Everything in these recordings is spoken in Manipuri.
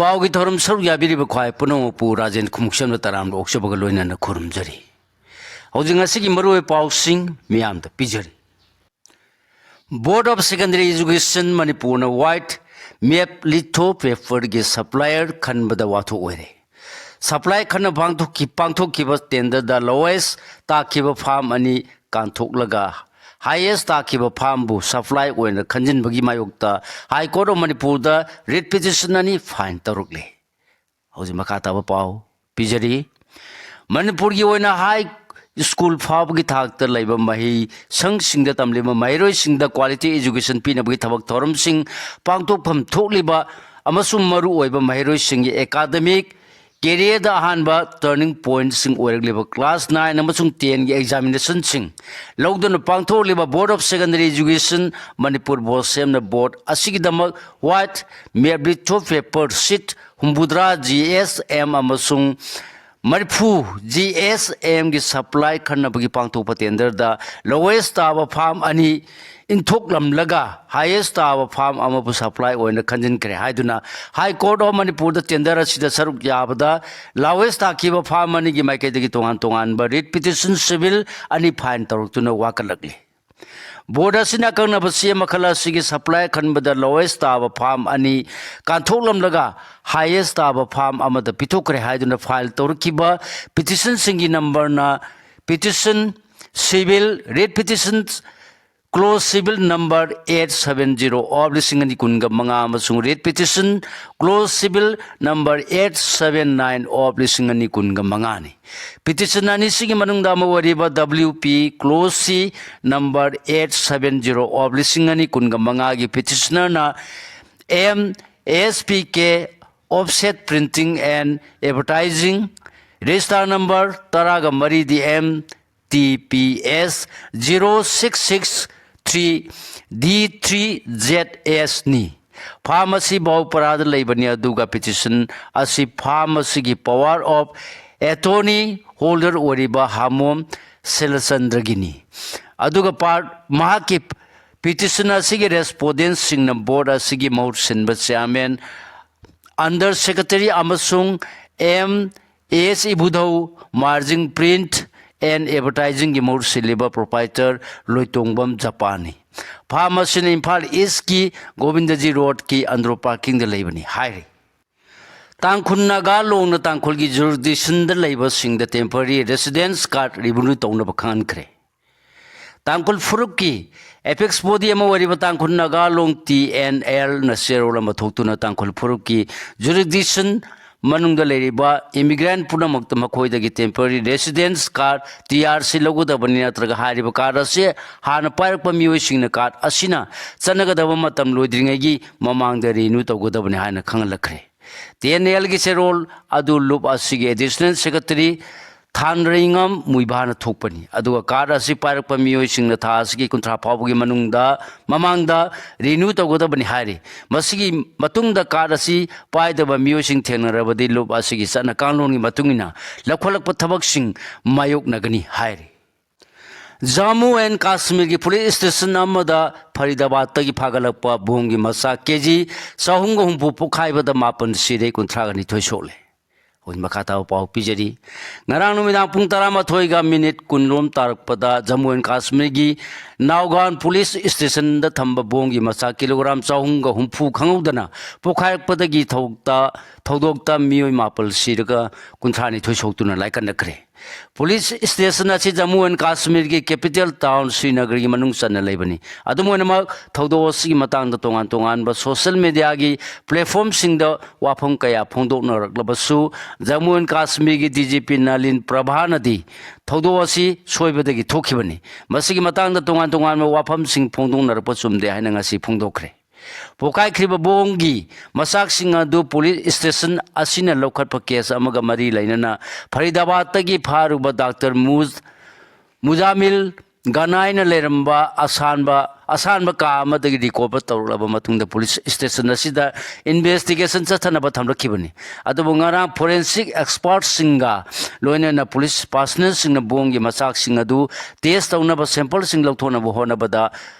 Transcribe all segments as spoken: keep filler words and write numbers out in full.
ꯄꯥꯎꯒꯤ ꯊꯧꯔꯝ ꯁꯔꯨꯛ ꯌꯥꯕꯤꯔꯤꯕ ꯈ꯭ꯋꯥꯏ ꯄꯨꯝꯅꯃꯛꯄꯨ ꯔꯥꯖꯦꯟ ꯈꯨꯃꯨꯛꯁꯦꯝꯅ ꯇꯔꯥꯝꯅ ꯑꯣꯛꯆꯕꯒ ꯂꯣꯏꯅꯅ ꯈꯨꯔꯨꯝꯖꯔꯤ꯫ ꯍꯧꯖꯤꯛ ꯉꯁꯤꯒꯤ ꯃꯔꯨꯑꯣꯏꯕ ꯄꯥꯎꯁꯤꯡ ꯃꯤꯌꯥꯝꯗ ꯄꯤꯖꯔꯤ꯫ Board of Secondary Education ꯃꯅꯤꯄꯨꯔꯅ white map litho paperꯒꯤ supplier ꯈꯟꯕꯗ ꯋꯥꯊꯣꯛ ꯑꯣꯏꯔꯦ꯫ Supply ꯈꯟꯅ ꯄꯥꯡꯊꯣꯛꯈꯤ-, ꯄꯥꯡꯊꯣꯛꯈꯤꯕ tenderꯗ lowest ꯇꯥꯈꯤꯕ firm ꯑꯅꯤ ꯀꯥꯟꯊꯣꯛꯂꯒ highest ꯇꯥꯈꯤꯕ firmꯕꯨ supply ꯑꯣꯏꯅ ꯈꯟꯖꯤꯟꯕꯒꯤ ꯃꯥꯌꯣꯛꯇ High Court of ꯃꯅꯤꯄꯨꯔꯗ writ petition ꯑꯅꯤ file ꯇꯧꯔꯛꯂꯦ꯫ ꯍꯧꯖꯤꯛ ꯃꯈꯥ ꯇꯥꯕ ꯄꯥꯎ ꯄꯤꯖꯔꯤ꯫ ꯃꯅꯤꯄꯨꯔꯒꯤ ꯑꯣꯏꯅ high school ꯐꯥꯎꯕꯒꯤ ꯊꯥꯛꯇ ꯂꯩꯕ ꯃꯍꯩ ꯁꯪꯁꯤꯡꯗ ꯇꯝꯂꯤꯕ ꯃꯍꯩꯔꯣꯏꯁꯤꯡꯗ quality education ꯄꯤꯅꯕꯒꯤ ꯊꯕꯛ ꯊꯧꯔꯝꯁꯤꯡ ꯄꯥꯡꯊꯣꯛꯐꯝ ꯊꯣꯛꯂꯤꯕ ꯑꯃꯁꯨꯡ ꯃꯔꯨꯑꯣꯏꯕ ꯃꯍꯩꯔꯣꯏꯁꯤꯡꯒꯤ academic careerꯗ ꯑꯍꯥꯟꯕ turning pointꯁꯤꯡ ꯑꯣꯏꯔꯛꯂꯤꯕ class nine ꯑꯃꯁꯨꯡ tenꯒꯤ examinationꯁꯤꯡ ꯂꯧꯗꯨꯅ ꯄꯥꯡꯊꯣꯛꯂꯤꯕ Board of Secondary Education Manipur ꯕꯣꯁꯦꯝꯅ board ꯑꯁꯤꯒꯤꯗꯃꯛ white map litho paper sheet ꯍꯨꯝꯐꯨꯇꯔꯥ G S M ꯑꯃꯁꯨꯡ ꯃꯔꯤꯐꯨ G S Mꯒꯤ supply ꯈꯟꯅꯕꯒꯤ ꯄꯥꯡꯊꯣꯛꯄ tenderꯗ lowest ꯇꯥꯕ firm ꯑꯅꯤ ꯏꯟꯊꯣꯛꯂꯝꯂꯒ highest ꯇꯥꯕ firm ꯑꯃꯕꯨ supply ꯑꯣꯏꯅ ꯈꯟꯖꯤꯟꯈ꯭ꯔꯦ ꯍꯥꯏꯗꯨꯅ High Court of ꯃꯅꯤꯄꯨꯔꯗ tender ꯑꯁꯤꯗ ꯁꯔꯨꯛ ꯌꯥꯕꯗ lowest ꯇꯥꯈꯤꯕ firm ꯑꯅꯤꯒꯤ ꯃꯥꯏꯀꯩꯗꯒꯤ ꯇꯣꯉꯥꯟ ꯇꯣꯉꯥꯟꯕ writ petition civil ꯑꯅꯤ file ꯇꯧꯔꯛꯇꯨꯅ ꯋꯥꯀꯠꯂꯛꯂꯤ꯫ Board ꯑꯁꯤꯅ ꯑꯀꯛꯅꯕ ꯆꯦ ꯃꯈꯜ ꯑꯁꯤꯒꯤ supply ꯈꯟꯕꯗ lowest ꯇꯥꯕ firm ꯑꯅꯤ ꯀꯥꯟꯊꯣꯛꯂꯝꯂꯒ highest ꯇꯥꯕ firm ꯑꯃꯗ ꯄꯤꯊꯣꯛꯈ꯭ꯔꯦ ꯍꯥꯏꯗꯨꯅ file ꯇꯧꯔꯛꯈꯤꯕ petitionꯁꯤꯡꯒꯤ numberꯅ petition civil, writ petition clause civil number eight seven zero of ꯂꯤꯁꯤꯡ ꯑꯅꯤ ꯀꯨꯟꯒ ꯃꯉꯥ ꯑꯃꯁꯨꯡ writ petition clause civil number eight seven nine of ꯂꯤꯁꯤꯡ ꯑꯅꯤ ꯀꯨꯟꯒ ꯃꯉꯥꯅꯤ꯫ Petition ꯑꯅꯤꯁꯤꯒꯤ ꯃꯅꯨꯡꯗ ꯑꯃ ꯑꯣꯏꯔꯤꯕ W P clause C number eight seven zero of ꯂꯤꯁꯤꯡ ꯑꯅꯤ ꯀꯨꯟꯒ ꯃꯉꯥꯒꯤ petitionerꯅ M S P K offset printing and advertising, register number ꯇꯔꯥꯒ ꯃꯔꯤꯗꯤ M T P S zero six six three D three Z S ꯅꯤ꯫ Firm ꯑꯁꯤ ꯕꯥꯎꯄꯔꯥꯗ ꯂꯩꯕꯅꯤ, ꯑꯗꯨꯒ petition ꯑꯁꯤ firm ꯑꯁꯤꯒꯤ power of attorney holder ꯑꯣꯏꯔꯤꯕ ꯍꯥꯃꯣꯝ ꯁꯤꯂꯆꯟꯗ꯭ꯔꯒꯤꯅꯤ꯫ ꯑꯗꯨꯒ part, ꯃꯍꯥꯛꯀꯤ petition ꯑꯁꯤꯒꯤ respondentꯁꯤꯡꯅ board ꯑꯁꯤꯒꯤ ꯃꯍꯨꯠ ꯁꯤꯟꯕ chairman under secretary ꯑꯃꯁꯨꯡ ꯑꯦꯝ ꯑꯦꯁ ꯏꯕꯨꯙꯧ, margin print and advertisingꯒꯤ ꯃꯍꯨꯠ ꯁꯤꯜꯂꯤꯕ proprietor ꯂꯣꯏꯇꯣꯡꯕꯝ ꯖꯄꯥꯟꯅꯤ꯫ Farm ꯑꯁꯤꯅ ꯏꯝꯐꯥꯜ ꯏꯁꯀꯤ ꯒꯣꯕꯤꯟꯗꯖꯤ ꯔꯣꯗꯀꯤ ꯑꯟꯗ꯭ꯔꯣ ꯄꯥꯔꯀꯤꯡꯗ ꯂꯩꯕꯅꯤ ꯍꯥꯏꯔꯤ꯫ ꯇꯥꯡꯈꯨꯜ Naga ꯂꯣꯡꯅ ꯇꯥꯡꯈꯨꯜꯒꯤ jurisdictionꯗ ꯂꯩꯕꯁꯤꯡꯗ temporary residence card renew ꯇꯧꯅꯕ ꯈꯪꯍꯟꯈ꯭ꯔꯦ꯫ ꯇꯥꯡꯈꯨꯜ ꯐꯨꯔꯨꯞꯀꯤ apex body ꯑꯃ ꯑꯣꯏꯔꯤꯕ ꯇꯥꯡꯈꯨꯜ ꯅꯥꯒꯥ ꯂꯣꯡ ꯇꯤ ꯑꯦꯟ ꯑꯦꯜꯅ ꯆꯦꯔꯣꯜ ꯑꯃ ꯊꯣꯛꯇꯨꯅ ꯇꯥꯡꯈꯨꯜ ꯐꯨꯔꯨꯞꯀꯤ jurisdiction ꯃꯅꯨꯡꯗ ꯂꯩꯔꯤꯕ immigrant ꯄꯨꯝꯅꯃꯛꯇ ꯃꯈꯣꯏꯗꯒꯤ temporary residence card, T R C, ꯂꯧꯒꯗꯕꯅꯤ, ꯅꯠꯇ꯭ꯔꯒ ꯍꯥꯏꯔꯤꯕ card ꯑꯁꯤ ꯍꯥꯟꯅ ꯄꯥꯏꯔꯛꯄ ꯃꯤꯑꯣꯏꯁꯤꯡꯅ card ꯑꯁꯤꯅ ꯆꯠꯅꯒꯗꯕ ꯃꯇꯝ ꯂꯣꯏꯗ꯭ꯔꯤꯉꯩꯒꯤ ꯃꯃꯥꯡꯗ renew ꯇꯧꯒꯗꯕꯅꯤ ꯍꯥꯏꯅ ꯈꯪꯍꯜꯂꯛꯈ꯭ꯔꯦ꯫ ꯇꯤ ꯑꯦꯟ ꯑꯦꯜꯒꯤ ꯆꯦꯔꯣꯜ ꯑꯗꯨ ꯂꯨꯞ ꯑꯁꯤꯒꯤ additional secretary ꯊꯥꯟꯔꯩꯉꯝ ꯃꯨꯏꯕꯥꯅ ꯊꯣꯛꯄꯅꯤ꯫ ꯑꯗꯨꯒ card ꯑꯁꯤ ꯄꯥꯏꯔꯛꯄ ꯃꯤꯑꯣꯏꯁꯤꯡꯅ ꯊꯥ ꯑꯁꯤꯒꯤ ꯀꯨꯟꯊ꯭ꯔꯥ ꯐꯥꯎꯕꯒꯤ ꯃꯅꯨꯡꯗ, ꯃꯃꯥꯡꯗ renew ꯇꯧꯒꯗꯕꯅꯤ ꯍꯥꯏꯔꯤ꯫ ꯃꯁꯤꯒꯤ ꯃꯇꯨꯡꯗ card ꯑꯁꯤ ꯄꯥꯏꯗꯕ ꯃꯤꯑꯣꯏꯁꯤꯡ ꯊꯦꯡꯅꯔꯕꯗꯤ ꯂꯨꯞ ꯑꯁꯤꯒꯤ ꯆꯠꯅ ꯀꯥꯡꯂꯣꯟꯒꯤ ꯃꯇꯨꯡ ꯏꯟꯅ ꯂꯧꯈꯠꯂꯛꯄ ꯊꯕꯛꯁꯤꯡ ꯃꯥꯌꯣꯛꯅꯒꯅꯤ ꯍꯥꯏꯔꯤ꯫ ꯖꯝꯃꯨ ꯑꯦꯟ ꯀꯥꯁꯃꯤꯔꯒꯤ police station ꯑꯃꯗ ꯐꯔꯤꯗꯥꯕꯥꯗꯇꯒꯤ ꯐꯥꯒꯠꯂꯛꯄ ꯕꯣꯝꯒꯤ ꯃꯆꯥꯛ ꯀꯦ ꯖꯤ ꯆꯍꯨꯝꯒ ꯍꯨꯝꯐꯨ ꯄꯣꯈꯥꯏꯕꯗ ꯃꯥꯄꯟ ꯁꯤꯔꯦ, ꯀꯨꯟꯊ꯭ꯔꯥꯒ ꯅꯤꯊꯣꯏ ꯁꯣꯛꯂꯦ꯫ ꯑꯩꯈꯣꯏ ꯃꯈꯥ ꯇꯥꯕ ꯄꯥꯎ ꯄꯤꯖꯔꯤ꯫ ꯉꯔꯥꯡ ꯅꯨꯃꯤꯗꯥꯡ ꯄꯨꯡ ꯇꯔꯥꯃꯥꯊꯣꯏꯒ minute ꯀꯨꯟ ꯔꯣꯝ ꯇꯥꯔꯛꯄꯗ ꯖꯝꯃꯨ ꯑꯦꯟ ꯀꯥꯁꯃꯤꯔꯒꯤ ꯅꯥꯎꯒꯥꯟ police stationꯗ ꯊꯝꯕ ꯕꯣꯝꯒꯤ ꯃꯆꯥꯛ ꯀꯤꯂꯣꯒ꯭ꯔꯥꯝ ꯆꯍꯨꯝꯒ ꯍꯨꯝꯐꯨ ꯈꯪꯍꯧꯗꯅ ꯄꯣꯈꯥꯏꯔꯛꯄꯗꯒꯤ ꯊꯧꯗꯣꯛꯇ, ꯊꯧꯗꯣꯛꯇ ꯃꯤꯑꯣꯏ ꯃꯥꯄꯜ ꯁꯤꯔꯒ ꯀꯨꯟꯊ꯭ꯔꯥ ꯅꯤꯊꯣꯏ ꯁꯣꯛꯇꯨꯅ ꯂꯥꯏꯀꯠꯅꯈ꯭ꯔꯦ꯫ Police station ꯑꯁꯤ ꯖꯝꯃꯨ ꯑꯦꯟ ꯀꯥꯁꯃꯤꯔꯒꯤ capital town ꯁ꯭ꯔꯤꯅꯒꯔꯒꯤ ꯃꯅꯨꯡ ꯆꯟꯅ ꯂꯩꯕꯅꯤ꯫ ꯑꯗꯨꯝ ꯑꯣꯏꯅꯃꯛ, ꯊꯧꯗꯣꯛ ꯑꯁꯤꯒꯤ ꯃꯇꯥꯡꯗ ꯇꯣꯉꯥꯟ ꯇꯣꯉꯥꯟꯕ social mediaꯒꯤ platformꯁꯤꯡꯗ ꯋꯥꯐꯝ ꯀꯌꯥ ꯐꯣꯡꯗꯣꯛꯅꯔꯛꯂꯕꯁꯨ, ꯖꯝꯃꯨ ꯑꯦꯟ ꯀꯥꯁꯃꯤꯔꯒꯤ ꯗꯤ ꯖꯤ ꯄꯤ ꯅꯂꯤꯟ ꯄ꯭ꯔꯚꯥꯅꯗꯤ ꯊꯧꯗꯣꯛ ꯑꯁꯤ ꯁꯣꯏꯕꯗꯒꯤ ꯊꯣꯛꯈꯤꯕꯅꯤ꯫ ꯃꯁꯤꯒꯤ ꯃꯇꯥꯡꯗ ꯇꯣꯉꯥꯟ ꯇꯣꯉꯥꯟꯕ ꯋꯥꯐꯝꯁꯤꯡ ꯐꯣꯡꯗꯣꯛꯅꯔꯛꯄ ꯆꯨꯝꯗꯦ ꯍꯥꯏꯅ ꯉꯁꯤ ꯐꯣꯡꯗꯣꯛꯈ꯭ꯔꯦ꯫ ꯄꯣꯈꯥꯏꯈ꯭ꯔꯤꯕ ꯕꯣꯝꯒꯤ ꯃꯆꯥꯛꯁꯤꯡ ꯑꯗꯨ police station ꯑꯁꯤꯅ ꯂꯧꯈꯠꯄ case ꯑꯃꯒ ꯃꯔꯤ ꯂꯩꯅꯅ ꯐꯔꯤꯗꯥꯕꯥꯗꯇꯒꯤ ꯐꯥꯔꯨꯕ ꯗꯥꯛꯇꯔ ꯃꯨꯖ-, ꯃꯨꯖꯥꯃꯤꯜ ꯒꯅꯥꯏꯅ ꯂꯩꯔꯝꯕ ꯑꯁꯥꯟꯕ, ꯑꯁꯥꯟꯕ ꯀꯥ ꯑꯃꯗꯒꯤ recover ꯇꯧꯔꯛꯂꯕ ꯃꯇꯨꯡꯗ police station ꯑꯁꯤꯗ investigation ꯆꯠꯊꯅꯕ ꯊꯝꯂꯛꯈꯤꯕꯅꯤ꯫ ꯑꯗꯨꯕꯨ ꯉꯔꯥꯡ forensic expertꯁꯤꯡꯒ ꯂꯣꯏꯅꯅ police personnelꯁꯤꯡꯅ ꯕꯣꯝꯒꯤ ꯃꯆꯥꯛꯁꯤꯡ ꯑꯗꯨ test ꯇꯧꯅꯕ sampleꯁꯤꯡ ꯂꯧꯊꯣꯛꯅꯕ ꯍꯣꯠꯅꯕꯗ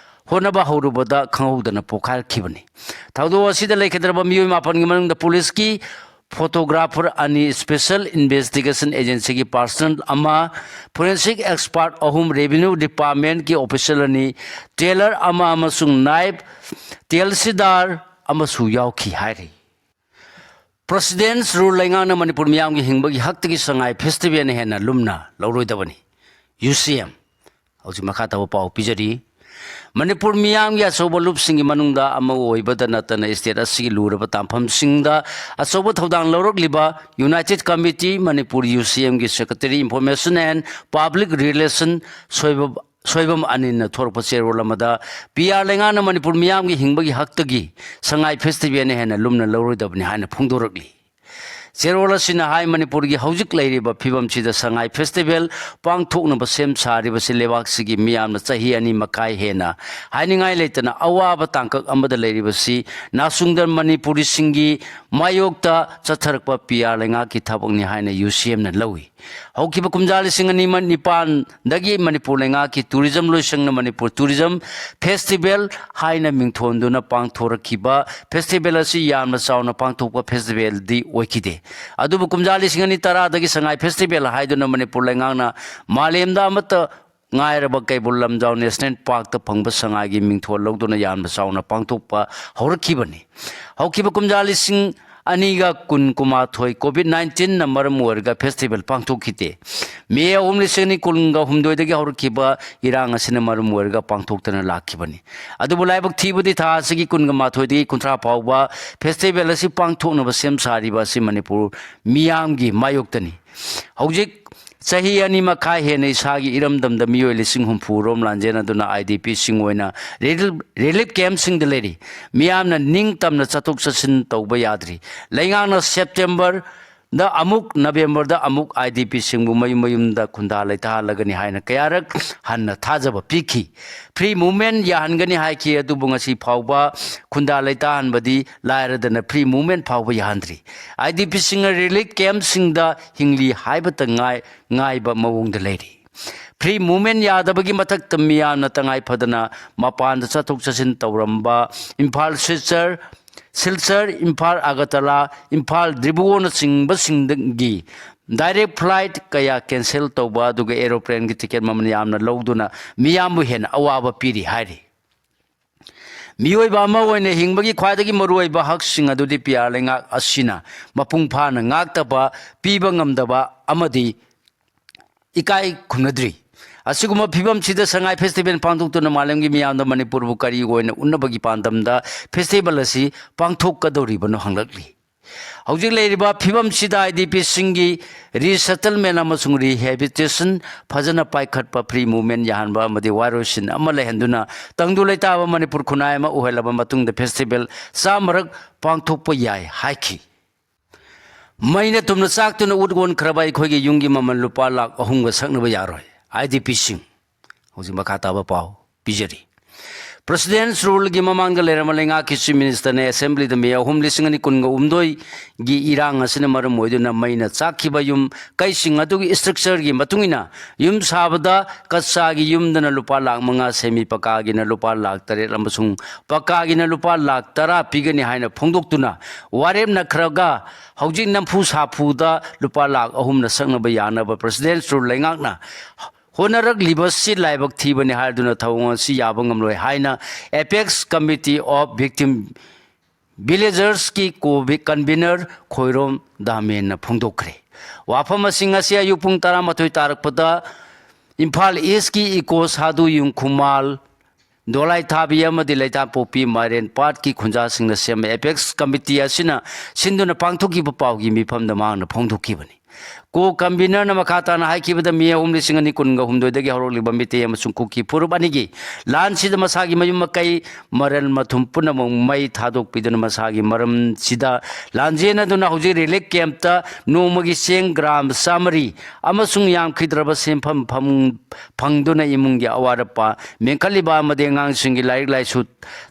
ꯍꯣꯠꯅꯕ ꯍꯧꯔꯨꯕꯗ ꯈꯪꯍꯧꯗꯅ ꯄꯣꯈꯥꯏꯔꯛꯈꯤꯕꯅꯤ꯫ ꯊꯧꯗꯣꯛ ꯑꯁꯤꯗ ꯂꯩꯈꯤꯗ꯭ꯔꯕ ꯃꯤꯑꯣꯏ ꯃꯥꯄꯟꯒꯤ ꯃꯅꯨꯡꯗ ꯄꯨꯂꯤꯁꯀꯤ photographer ꯑꯅꯤ, Special Investigation Agencyꯒꯤ personnel ꯑꯃ, forensic expert ꯑꯍꯨꯝ, Revenue Departmentꯀꯤ official ꯑꯅꯤ, tailor ꯑꯃ ꯑꯃꯁꯨꯡ naib tahsildar ꯑꯃꯁꯨ ꯌꯥꯎꯈꯤ ꯍꯥꯏꯔꯤ꯫ President's Rule ꯂꯩꯉꯥꯛꯅ ꯃꯅꯤꯄꯨꯔ ꯃꯤꯌꯥꯝꯒꯤ ꯍꯤꯡꯕꯒꯤ ꯍꯛꯇꯒꯤ ꯁꯉꯥꯏ festivalꯅ ꯍꯦꯟꯅ ꯂꯨꯝꯅ ꯂꯧꯔꯣꯏꯗꯕꯅꯤ꯫ UCM꯫ ꯍꯧꯖꯤꯛ ꯃꯈꯥ ꯇꯥꯕ ꯄꯥꯎ ꯄꯤꯖꯔꯤ꯫ ꯃꯅꯤꯄꯨꯔ ꯃꯤꯌꯥꯝꯒꯤ ꯑꯆꯧꯕ ꯂꯨꯞꯁꯤꯡꯒꯤ ꯃꯅꯨꯡꯗ ꯑꯃ ꯑꯣꯏꯕꯗ ꯅꯠꯇꯅ state ꯑꯁꯤꯒꯤ ꯂꯨꯔꯕ ꯇꯥꯡꯐꯝꯁꯤꯡꯗ ꯑꯆꯧꯕ ꯊꯧꯗꯥꯡ ꯂꯧꯔꯛꯂꯤꯕ United Committee Manipur, UCMꯒꯤ Secretary Information and Public Relation ꯁꯣꯏꯕ-, ꯁꯣꯏꯕꯝ ꯑꯅꯤꯜꯅ ꯊꯣꯔꯛꯄ ꯆꯦꯔꯣꯜ ꯑꯃꯗ PR ꯂꯩꯉꯥꯛꯅ ꯃꯅꯤꯄꯨꯔ ꯃꯤꯌꯥꯝꯒꯤ ꯍꯤꯡꯕꯒꯤ ꯍꯛꯇꯒꯤ ꯁꯉꯥꯏ festivalꯅ ꯍꯦꯟꯅ ꯂꯨꯝꯅ ꯂꯧꯔꯣꯏꯗꯕꯅꯤ ꯍꯥꯏꯅ ꯐꯣꯡꯗꯣꯔꯛꯂꯤ꯫ ꯆꯦꯔꯣꯜ ꯑꯁꯤꯅ ꯍꯥꯏ, ꯃꯅꯤꯄꯨꯔꯒꯤ ꯍꯧꯖꯤꯛ ꯂꯩꯔꯤꯕ ꯐꯤꯕꯝꯁꯤꯗ ꯁꯉꯥꯏ festival ꯄꯥꯡꯊꯣꯛꯅꯕ ꯁꯦꯝ ꯁꯥꯔꯤꯕꯁꯤ ꯂꯩꯕꯥꯛꯁꯤꯒꯤ ꯃꯤꯌꯥꯝꯅ ꯆꯍꯤ ꯑꯅꯤ ꯃꯈꯥꯏ ꯍꯦꯟꯅ ꯍꯥꯏꯅꯤꯡꯉꯥꯏ ꯂꯩꯇꯅ ꯑꯋꯥꯕ ꯇꯥꯡꯀꯛ ꯑꯃꯗ ꯂꯩꯔꯤꯕꯁꯤ ꯅꯥꯆꯨꯡꯗ ꯃꯅꯤꯄꯨꯔꯤꯁꯤꯡꯒꯤ ꯃꯥꯌꯣꯛꯇ ꯆꯠꯊꯔꯛꯄ PR ꯂꯩꯉꯥꯛꯀꯤ ꯊꯕꯛꯅꯤ ꯍꯥꯏꯅ UCMꯅ ꯂꯧꯏ꯫ ꯍꯧꯈꯤꯕ ꯀꯨꯝꯖꯥ ꯂꯤꯁꯤꯡ ꯑꯅꯤ ꯅꯤꯄꯥꯟꯗꯒꯤ ꯃꯅꯤꯄꯨꯔ ꯂꯩꯉꯥꯛꯀꯤ tourism ꯂꯣꯏꯁꯪꯅ ꯃꯅꯤꯄꯨꯔ tourism festival ꯍꯥꯏꯅ ꯃꯤꯡꯊꯣꯟꯗꯨꯅ ꯄꯥꯡꯊꯣꯔꯛꯈꯤꯕ festival ꯑꯁꯤ ꯌꯥꯝꯅ ꯆꯥꯎꯅ ꯄꯥꯡꯊꯣꯛꯄ festivalꯗꯤ ꯑꯣꯏꯈꯤꯗꯦ꯫ ꯑꯗꯨꯕꯨ ꯀꯨꯝꯖꯥ ꯂꯤꯁꯤꯡ ꯑꯅꯤ ꯇꯔꯥꯗꯒꯤ ꯁꯉꯥꯏ festival ꯍꯥꯏꯗꯨꯅ ꯃꯅꯤꯄꯨꯔ ꯂꯩꯉꯥꯛꯅ ꯃꯥꯂꯦꯝꯗ ꯑꯃꯠꯇ ꯉꯥꯏꯔꯕ ꯀꯩꯕꯨꯜ ꯂꯝꯖꯥꯎ National Parkꯇ ꯐꯪꯕ ꯁꯉꯥꯏꯒꯤ ꯃꯤꯡꯊꯣꯜ ꯂꯧꯗꯨꯅ ꯌꯥꯝꯅ ꯆꯥꯎꯅ ꯄꯥꯡꯊꯣꯛꯄ ꯍꯧꯔꯛꯈꯤꯕꯅꯤ꯫ ꯍꯧꯈꯤꯕ ꯀꯨꯝꯖꯥ ꯂꯤꯁꯤꯡ ꯑꯅꯤꯒ ꯀꯨꯟ ꯀꯨꯟꯃꯥꯊꯣꯏ COVID nineteenꯅ ꯃꯔꯝ ꯑꯣꯏꯔꯒ festival ꯄꯥꯡꯊꯣꯛꯈꯤꯗꯦ꯫ May ꯑꯍꯨꯝ ꯂꯤꯁꯤꯡ ꯑꯅꯤ ꯀꯨꯟꯒ ꯍꯨꯝꯗꯣꯏꯗꯒꯤ ꯍꯧꯔꯛꯈꯤꯕ ꯏꯔꯥꯡ ꯑꯁꯤꯅ ꯃꯔꯝ ꯑꯣꯏꯔꯒ ꯄꯥꯡꯊꯣꯛꯇꯅ ꯂꯥꯛꯈꯤꯕꯅꯤ꯫ ꯑꯗꯨꯕꯨ ꯂꯥꯏꯕꯛ ꯊꯤꯕꯗꯤ ꯊꯥ ꯑꯁꯤꯒꯤ ꯀꯨꯟꯒ ꯃꯥꯊꯣꯏꯗꯒꯤ ꯀꯨꯟꯊ꯭ꯔꯥ ꯐꯥꯎꯕ festival ꯑꯁꯤ ꯄꯥꯡꯊꯣꯛꯅꯕ ꯁꯦꯝ ꯁꯥꯔꯤꯕ ꯑꯁꯤ ꯃꯅꯤꯄꯨꯔ ꯃꯤꯌꯥꯝꯒꯤ ꯃꯥꯌꯣꯛꯇꯅꯤ꯫ ꯍꯧꯖꯤꯛ ꯆꯍꯤ ꯑꯅꯤ ꯃꯈꯥꯏ ꯍꯦꯟꯅ ꯏꯁꯥꯒꯤ ꯏꯔꯝꯗꯝꯗ ꯃꯤꯑꯣꯏ ꯂꯤꯁꯤꯡ ꯍꯨꯝꯐꯨ ꯔꯣꯝ ꯂꯥꯟꯖꯦꯟꯅꯗꯨꯅ IDPꯁꯤꯡ ꯑꯣꯏꯅ relief, relief campꯁꯤꯡꯗ ꯂꯩꯔꯤ꯫ ꯃꯤꯌꯥꯝꯅ ꯅꯤꯡꯇꯝꯅ ꯆꯠꯊꯣꯛ ꯆꯠꯁꯤꯟ ꯇꯧꯕ ꯌꯥꯗ꯭ꯔꯤ꯫ ꯂꯩꯉꯥꯛꯅ Septemberꯗ ꯑꯃꯨꯛ, Novemberꯗ ꯑꯃꯨꯛ IDPꯁꯤꯡꯕꯨ ꯃꯌꯨꯝ ꯃꯌꯨꯝꯗ ꯈꯨꯟꯗꯥ ꯂꯩꯇꯥꯍꯜꯂꯒꯅꯤ ꯍꯥꯏꯅ ꯀꯌꯥꯔꯛ ꯍꯟꯅ ꯊꯥꯖꯕ ꯄꯤꯈꯤ꯫ Free movement ꯌꯥꯍꯟꯒꯅꯤ ꯍꯥꯏꯈꯤ, ꯑꯗꯨꯕꯨ ꯉꯁꯤ ꯐꯥꯎꯕ ꯈꯨꯟꯗꯥ ꯂꯩꯇꯥꯍꯟꯕꯗꯤ ꯂꯥꯏꯔꯗꯅ free movement ꯐꯥꯎꯕ ꯌꯥꯍꯟꯗ꯭ꯔꯤ꯫ IDPꯁꯤꯡꯅ relief campꯁꯤꯡꯗ ꯍꯤꯡꯂꯤ ꯍꯥꯏꯕꯇ ꯉꯥꯏ-, ꯉꯥꯏꯕ ꯃꯑꯣꯡꯗ ꯂꯩꯔꯤ꯫ Free movement ꯌꯥꯗꯕꯒꯤ ꯃꯊꯛꯇ ꯃꯤꯌꯥꯝꯅ ꯇꯉꯥꯏ ꯐꯗꯅ ꯃꯄꯥꯟꯗ ꯆꯠꯊꯣꯛ ꯆꯠꯁꯤꯟ ꯇꯧꯔꯝꯕ ꯏꯝꯐꯥꯜ ꯁꯤꯜꯆꯔ, ꯁꯤꯜꯆꯔ, ꯏꯝꯐꯥꯜ ꯑꯒꯔꯇꯂꯥ, ꯏꯝꯐꯥꯜ ꯗꯤꯕ꯭ꯔꯨꯒꯔꯅꯆꯤꯡꯕꯁꯤꯡꯗꯒꯤ direct flight ꯀꯌꯥ cancel ꯇꯧꯕ, ꯑꯗꯨꯒ aeroplaneꯒꯤ ticket ꯃꯃꯜ ꯌꯥꯝꯅ ꯂꯧꯗꯨꯅ ꯃꯤꯌꯥꯝꯕꯨ ꯍꯦꯟꯅ ꯑꯋꯥꯕ ꯄꯤꯔꯤ ꯍꯥꯏꯔꯤ꯫ ꯃꯤꯑꯣꯏꯕ ꯑꯃ ꯑꯣꯏꯅ ꯍꯤꯡꯕꯒꯤ ꯈ꯭ꯋꯥꯏꯗꯒꯤ ꯃꯔꯨꯑꯣꯏꯕ ꯍꯛꯁꯤꯡ ꯑꯗꯨꯗꯤ ꯄꯤꯌꯥꯔ ꯂꯩꯉꯥꯛ ꯑꯁꯤꯅ ꯃꯄꯨꯡ ꯐꯥꯅ ꯉꯥꯛꯇꯕ, ꯄꯤꯕ ꯉꯝꯗꯕ ꯑꯃꯗꯤ ꯏꯀꯥꯏ ꯈꯨꯝꯅꯗ꯭ꯔꯤ꯫ ꯑꯁꯤꯒꯨꯝꯕ ꯐꯤꯕꯝꯁꯤꯗ ꯁꯉꯥꯏ festival ꯄꯥꯡꯊꯣꯛꯇꯨꯅ ꯃꯥꯂꯦꯝꯒꯤ ꯃꯤꯌꯥꯝꯗ ꯃꯅꯤꯄꯨꯔꯕꯨ ꯀꯔꯤ ꯑꯣꯏꯅ ꯎꯠꯅꯕꯒꯤ ꯄꯥꯟꯗꯝꯗ festival ꯑꯁꯤ ꯄꯥꯡꯊꯣꯛꯀꯗꯧꯔꯤꯕꯅꯣ ꯍꯪꯂꯛꯂꯤ꯫ ꯍꯧꯖꯤꯛ ꯂꯩꯔꯤꯕ ꯐꯤꯕꯝꯁꯤꯗ IDPꯁꯤꯡꯒꯤ resettlement ꯑꯃꯁꯨꯡ rehabilitation ꯐꯖꯅ ꯄꯥꯏꯈꯠꯄ, free movement ꯌꯥꯍꯟꯕ ꯑꯃꯗꯤ ꯋꯥꯔꯣꯏꯁꯤꯟ ꯑꯃ ꯂꯩꯍꯟꯗꯨꯅ ꯇꯪꯗꯨ ꯂꯩꯇꯥꯕ ꯃꯅꯤꯄꯨꯔ ꯈꯨꯟꯅꯥꯏ ꯑꯃ ꯑꯣꯏꯍꯜꯂꯕ ꯃꯇꯨꯡꯗ festival ꯆꯥꯝꯃꯔꯛ ꯄꯥꯡꯊꯣꯛꯄ ꯌꯥꯏ ꯍꯥꯏꯈꯤ꯫ ꯃꯩꯅ ꯇꯨꯝꯅ ꯆꯥꯛꯇꯨꯅ ꯎꯠ ꯑꯣꯟꯈ꯭ꯔꯕ ꯑꯩꯈꯣꯏꯒꯤ ꯌꯨꯝꯒꯤ ꯃꯃꯜ ꯂꯨꯄꯥ ꯂꯥꯈ ꯑꯍꯨꯝꯒ ꯁꯛꯅꯕ ꯌꯥꯔꯣꯏ꯫ IDPꯁꯤꯡ꯫ ꯍꯧꯖꯤꯛ ꯃꯈꯥ ꯇꯥꯕ ꯄꯥꯎ ꯄꯤꯖꯔꯤ꯫ President's Ruleꯒꯤ ꯃꯃꯥꯡꯗ ꯂꯩꯔꯝꯕ ꯂꯩꯉꯥꯛꯀꯤ Chief Ministerꯅ Assemblyꯗ May ꯑꯍꯨꯝ, ꯂꯤꯁꯤꯡ ꯑꯅꯤ ꯀꯨꯟꯒꯍꯨꯝꯗꯣꯏꯒꯤ ꯏꯔꯥꯡ ꯑꯁꯤꯅ ꯃꯔꯝ ꯑꯣꯏꯗꯨꯅ ꯃꯩꯅ ꯆꯥꯛꯈꯤꯕ ꯌꯨꯝ ꯀꯩꯁꯤꯡ ꯑꯗꯨꯒꯤ structureꯒꯤ ꯃꯇꯨꯡ ꯏꯟꯅ ꯌꯨꯝ ꯁꯥꯕꯗ ꯀꯆꯥꯒꯤ ꯌꯨꯝꯗꯅ ꯂꯨꯄꯥ ꯂꯥꯈ ꯃꯉꯥ, semi ꯄꯀꯥꯒꯤꯅ ꯂꯨꯄꯥ ꯂꯥꯈ ꯇꯔꯦꯠ ꯑꯃꯁꯨꯡ ꯄꯀꯥꯒꯤꯅ ꯂꯨꯄꯥ ꯂꯥꯈ ꯇꯔꯥ ꯄꯤꯒꯅꯤ ꯍꯥꯏꯅ ꯐꯣꯡꯗꯣꯛꯇꯨꯅ ꯋꯥꯔꯦꯞꯅꯈ꯭ꯔꯒ ꯍꯧꯖꯤꯛ ꯅꯝꯐꯨ ꯁꯥꯐꯨꯗ ꯂꯨꯄꯥ ꯂꯥꯈ ꯑꯍꯨꯝꯅ ꯁꯛꯅꯕ ꯌꯥꯅꯕ President's Rule ꯂꯩꯉꯥꯛꯅ ꯍꯣꯠꯅꯔꯛꯂꯤꯕꯁꯤ ꯂꯥꯏꯕꯛ ꯊꯤꯕꯅꯤ ꯍꯥꯏꯗꯨꯅ ꯊꯧꯑꯣꯡ ꯑꯁꯤ ꯌꯥꯕ ꯉꯝꯂꯣꯏ ꯍꯥꯏꯅ Apex Committee of Victim Villagersꯀꯤ co-, convener Khoirom ꯗꯥꯃꯦꯟꯅ ꯐꯣꯡꯗꯣꯛꯈ꯭ꯔꯦ꯫ ꯋꯥꯐꯝꯁꯤꯡ ꯑꯁꯤ ꯑꯌꯨꯛ ꯄꯨꯡ ꯇꯔꯥꯃꯥꯊꯣꯏ ꯇꯥꯔꯛꯄꯗ ꯏꯝꯐꯥꯜ Eastꯀꯤ ꯏꯀꯣ ꯁꯥꯗꯨ ꯌꯨꯝꯈꯨꯃꯥꯜ, ꯗꯣꯂꯥꯏꯊꯥꯕꯤ ꯑꯃꯗꯤ ꯂꯩꯇꯥꯝꯄꯣꯛꯄꯤ ꯃꯥꯏꯔꯦꯟ ꯄꯥꯠꯀꯤ ꯈꯨꯟꯖꯥꯁꯤꯡꯅ ꯁꯦꯝꯕ Apex Committee ꯑꯁꯤꯅ ꯁꯤꯟꯗꯨꯅ ꯄꯥꯡꯊꯣꯛꯈꯤꯕ ꯄꯥꯎꯒꯤ ꯃꯤꯐꯝꯗ ꯃꯍꯥꯛꯅ ꯐꯣꯡꯗꯣꯛꯈꯤꯕꯅꯤ꯫ Co-convenerꯅ ꯃꯈꯥ ꯇꯥꯅ ꯍꯥꯏꯈꯤꯕꯗ, May ꯑꯍꯨꯝ, ꯂꯤꯁꯤꯡ ꯑꯅꯤ ꯀꯨꯟꯒ ꯍꯨꯝꯗꯣꯏꯗꯒꯤ ꯍꯧꯔꯛꯂꯤꯕ ꯃꯤꯇꯩ ꯑꯃꯁꯨꯡ ꯀꯨꯀꯤ ꯐꯨꯔꯨꯞ ꯑꯅꯤꯒꯤ ꯂꯥꯟꯁꯤꯗ ꯃꯁꯥꯒꯤ ꯃꯌꯨꯝ ꯃꯀꯩ, ꯃꯔꯜ ꯃꯊꯨꯝ ꯄꯨꯝꯅꯃꯛ ꯃꯩ ꯊꯥꯗꯣꯛꯄꯤꯗꯨꯅ ꯃꯁꯥꯒꯤ ꯃꯔꯝꯁꯤꯗ ꯂꯥꯟꯖꯦꯟꯅꯗꯨꯅ ꯍꯧꯖꯤꯛ relief campꯇ ꯅꯣꯡꯃꯒꯤ ꯆꯦꯡ ꯒ꯭ꯔꯥꯝ ꯆꯥꯃꯔꯤ ꯑꯃꯁꯨꯡ ꯌꯥꯝꯈꯤꯗ꯭ꯔꯕ ꯁꯦꯟꯐꯝ ꯐꯪ-, ꯐꯪꯗꯨꯅ ꯏꯃꯨꯡꯒꯤ ꯑꯋꯥꯠ ꯑꯄꯥ ꯃꯦꯟꯈꯠꯂꯤꯕ ꯑꯃꯗꯤ ꯑꯉꯥꯡꯁꯤꯡꯒꯤ ꯂꯥꯏꯔꯤꯛ ꯂꯥꯏꯁꯨ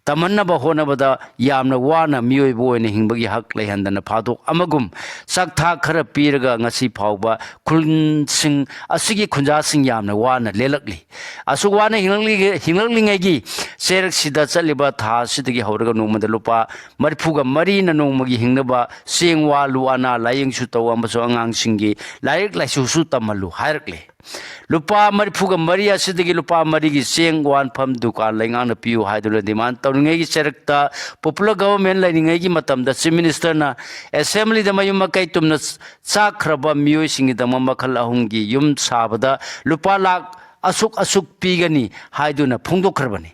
ꯇꯝꯍꯟꯅꯕ ꯍꯣꯠꯅꯕꯗ ꯌꯥꯝꯅ ꯋꯥꯅ ꯃꯤꯑꯣꯏꯕ ꯑꯣꯏꯅ ꯍꯤꯡꯕꯒꯤ ꯍꯛ ꯂꯩꯍꯟꯗꯅ ꯐꯥꯗꯣꯛ ꯑꯃꯒꯨꯝ ꯆꯥꯛꯊꯥꯛ ꯈꯔ ꯄꯤꯔꯒ ꯉꯁꯤ ꯐꯥꯎꯕ ꯈꯨꯟꯁꯤꯡ ꯑꯁꯤꯒꯤ ꯈꯨꯟꯖꯥꯁꯤꯡ ꯌꯥꯝꯅ ꯋꯥꯅ ꯂꯦꯜꯂꯛꯂꯤ꯫ ꯑꯁꯨꯛ ꯋꯥꯅ ꯍꯤꯡꯂꯛꯂꯤ-, ꯍꯤꯡꯂꯛꯂꯤꯉꯩꯒꯤ ꯆꯩꯔꯛꯁꯤꯗ ꯆꯠꯂꯤꯕ ꯊꯥ ꯑꯁꯤꯗꯒꯤ ꯍꯧꯔꯒ ꯅꯣꯡꯃꯗ ꯂꯨꯄꯥ ꯃꯔꯤꯐꯨꯒ ꯃꯔꯤꯅ ꯅꯣꯡꯃꯒꯤ ꯍꯤꯡꯅꯕ ꯆꯦꯡ ꯋꯥꯜꯂꯨ, ꯑꯅꯥ ꯂꯥꯏꯌꯦꯡꯁꯨ ꯇꯧ ꯑꯃꯁꯨꯡ ꯑꯉꯥꯡꯁꯤꯡꯒꯤ ꯂꯥꯏꯔꯤꯛ ꯂꯥꯏꯁꯨꯁꯨ ꯇꯝꯍꯜꯂꯨ ꯍꯥꯏꯔꯛꯂꯤ꯫ ꯂꯨꯄꯥ ꯃꯔꯤꯐꯨꯒ ꯃꯔꯤ ꯑꯁꯤꯗꯒꯤ ꯂꯨꯄꯥ ꯃꯔꯤꯒꯤ ꯆꯦꯡ ꯋꯥꯟꯐꯝ ꯗꯨꯀꯥꯟ ꯂꯩꯉꯥꯛꯅ ꯄꯤꯌꯨ ꯍꯥꯏꯗꯨꯅ demand ꯇꯧꯔꯤꯉꯩꯒꯤ ꯆꯩꯔꯛꯇ popular government ꯂꯩꯔꯤꯉꯩꯒꯤ ꯃꯇꯝꯗ Chief Minister ꯅ assembly ꯗ ꯃꯌꯨꯝ ꯃꯀꯩ ꯇꯨꯝꯅ ꯆꯥꯈ꯭ꯔꯕ ꯃꯤꯑꯣꯏꯁꯤꯡꯒꯤꯗꯃꯛ ꯃꯈꯜ ꯑꯍꯨꯝꯒꯤ ꯌꯨꯝ ꯁꯥꯕꯗ ꯂꯨꯄꯥ ꯂꯥꯈ ꯑꯁꯨꯛ ꯑꯁꯨꯛ ꯄꯤꯒꯅꯤ ꯍꯥꯏꯗꯨꯅ ꯐꯣꯡꯗꯣꯛꯈ꯭ꯔꯕꯅꯤ꯫